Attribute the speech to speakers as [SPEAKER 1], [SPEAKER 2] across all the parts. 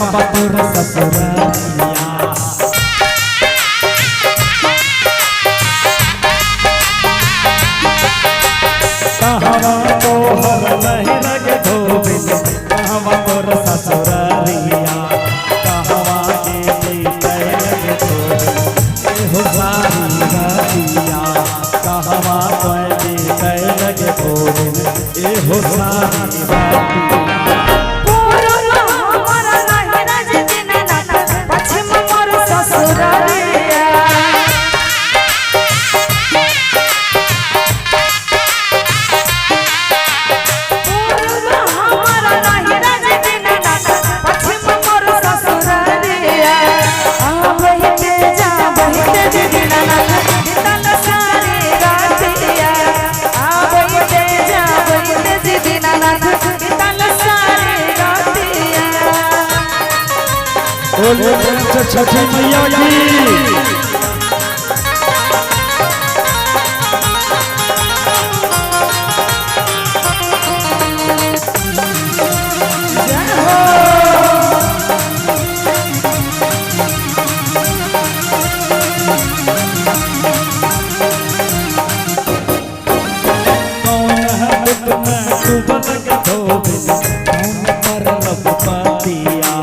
[SPEAKER 1] कहवा तोर ससुररिया। कहवा तोहर नैहर के धोबिन, कहवा तोर ससुररिया, कहवा के बीतल के धोबिन, एहो सारी रतिया, कहवा तोय बीतल के धोबिन, एहो सारी रतिया।
[SPEAKER 2] पूरब हमर नैहर जे दीनानाथ, पश्चिम मोर ससुररिया। पूरब हमर नैहर जे दीनानाथ, पश्चिम मोर ससुररिया। आबहिते जाबहिते जे दीनानाथ, बीतल सारी रातिया। आबहिते जाबहिते जे दीनानाथ, बीतल सारी रातिया।
[SPEAKER 1] बोलिए प्रेम से छठी मैया की।
[SPEAKER 2] जय हो।
[SPEAKER 1] कौन है दुख में डूबल के धोबिन, कौन परब पतिया।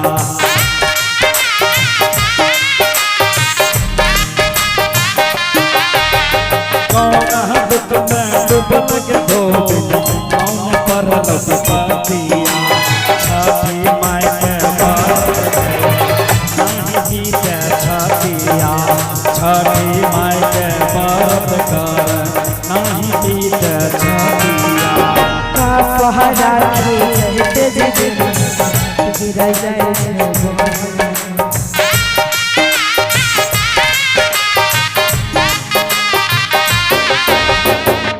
[SPEAKER 1] कौन है दुख में डूबल के धोबिन, कौन परब पतिया। छठी माई के व्रत नहीं बीते छठिया, छठी माई के व्रत कर नहीं बीते छठिया।
[SPEAKER 2] का पहरा के चलते जे दीनानाथ, गिरा जाए छै गोविंद।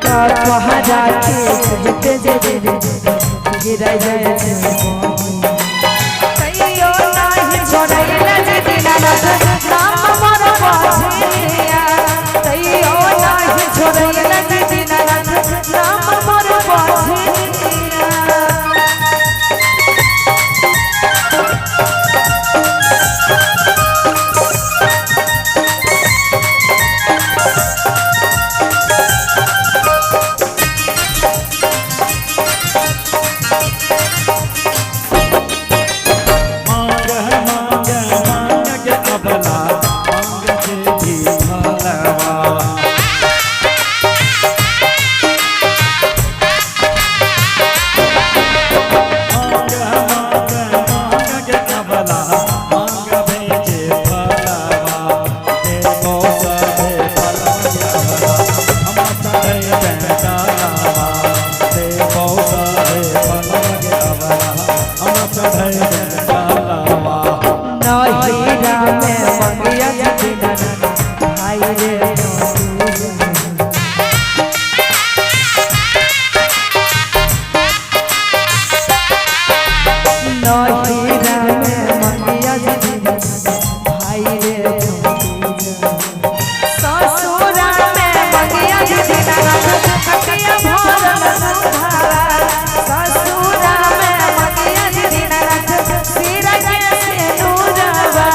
[SPEAKER 2] का पहरा के चलते जे दीनानाथ, गिरा जाए छै गोविंद। तैयो नाही छोड़ैला जे दीनानाथ, नाम मोर बाझिया। तैयो नाही छोड़ैला जे दीनानाथ, नाम मोर बाझिया।
[SPEAKER 1] मांग मांग मांग के अबला, मांग जे भी फलवा। मांग मांग मांग के अबला, मांग भेजे फलवा। देवो सभे फलवा के अबला, हम सभे बेटावा। देवो सभे फलवा के अबला, हम सभे बेटावा।
[SPEAKER 2] नहिरा में मंगिया जे दीनानाथ, भाई रे भतीजा। नहिरा में मंगिया जे दीनानाथ, भाई रे भतीजा। ससुरा में मंगिया जे दीनानाथ, खटिया भरल सुधारा। ससुरा में मंगिया जे दीनानाथ, सिरा के सिनुरवा।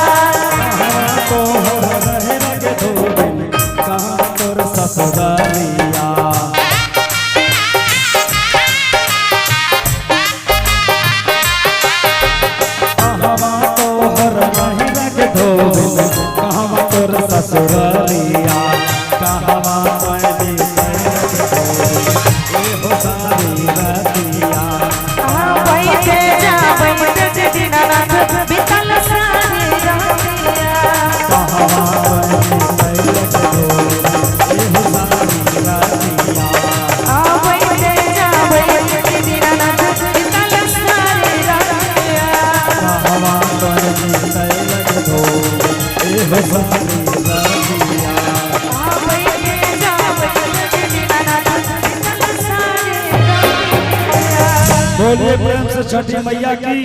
[SPEAKER 1] कहाँ तोहर नैहर के धोबिन, कहाँ तोर ससुररिया। कहवा तोहर नैहर के धोबिन, कहवा तोर ससुररिया, कहवा तोय बीतल के धोबिन, एहो सारी रतिया।
[SPEAKER 2] आबैते जाबैते जे दीनानाथ, बीतल सारी रातिया।
[SPEAKER 1] कहवा तोय बीतल के धोबिन, एहो सारी रतिया।
[SPEAKER 2] आबैते जाबैते जे दीनानाथ, बीतल सारी रातिया।
[SPEAKER 1] कहवा तोय बीतल के धोबिन, एहो सारी रतिया।
[SPEAKER 2] आबैते जाबैते जे दीनानाथ, बीतल सारी रातिया।
[SPEAKER 1] बोलिए प्रेम से छठी मैया की।